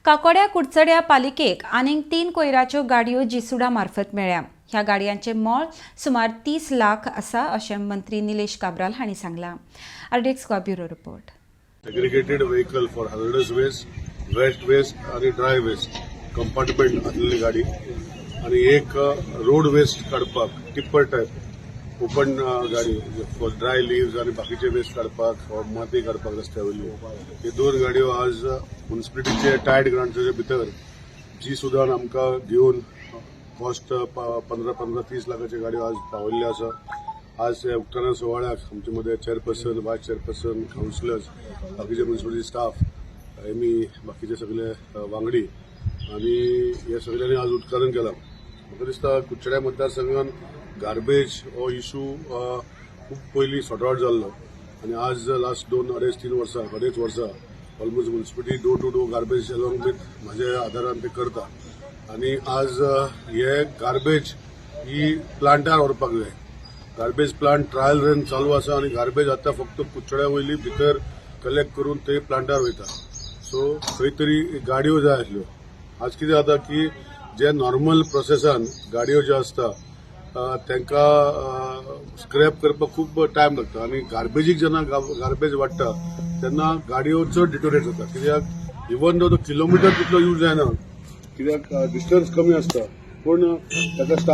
काकोड्या कुडचड्या पालिकेक आनीक तीन कोयराच्यो गाडयो जिसुडा मार्फत मेळ्ळ्या. ह्या गाडयांचें मोल सुमार 30 लाख आसा, अशें मंत्री निलेश काब्राल हांणी सांगलां. RDX Goa bureau report. Segregated vehicle for hazardous waste, wet waste आणि ड्राय वेस्ट कंपार्टमेंट आसलेली गाडी आणि एक रोड वेस्ट काडपाक टिप्पर टायप ओपन गाडी फॉर ड्राय लिव्स आणि बाकीचे वेस्ट काडपाक or माती काडपाक रस्त्या वयली. हे दोन गाडयो आज म्युन्सिपालिटीचे टायड ग्रांटाच्या भितर जी सुदान आमकां घेवन कॉस्ट 15 15 30 लाखाच्यो गाडयो आज पावयल्ल्यो आसा. आज ह्या उक्ताडा सुवाळ्याक आमचे मदें चेअरपर्सन, वायस चेअरपर्सन, कावन्सिलर्स, बाकीचे म्युन्सिपालिटी स्टाफ, एमई, बाकीचे सगळे वांगडी आणि हे सगळ्यांनी आज उद्घाटन केलां. म्हाका दिसता कुडचड्या मतदारसंघान गार्बेज हो इशू खूब पयलीं सॉर्ट आवट जाल्लो आनी आज लास्ट दोन अडेच तीन वर्सां, अडेच वर्सां almost municipality door to door garbage along with म्हाज्या आदारान ते करता आनी आज हे गार्बेज ही प्लांटार व्हरपाक जाय. गार्बेज प्लांट ट्रायल रन चालू आसा आनी गार्बेज आतां फक्त कुडचड्या वयली भितर कलेक्ट करून ते प्लांटार वयता. सो खंय तरी गाडयो जाय आसल्यो. आज कितें जाता की जे नॉर्मल प्रोसेसान गाडयो ज्यो आसता, तांकां स्क्रॅप करपाक खूब टायम लागता आनी गार्बेजीक जेन्ना गार्बेज वाडटा तेन्ना गाडयो चड डिटोरेट जाता, कित्याक इवन दो तो किलोमिटर तितलो यूज जायना, कित्याक डिस्टन्स कमी आसता, पूण ताका स्टाफ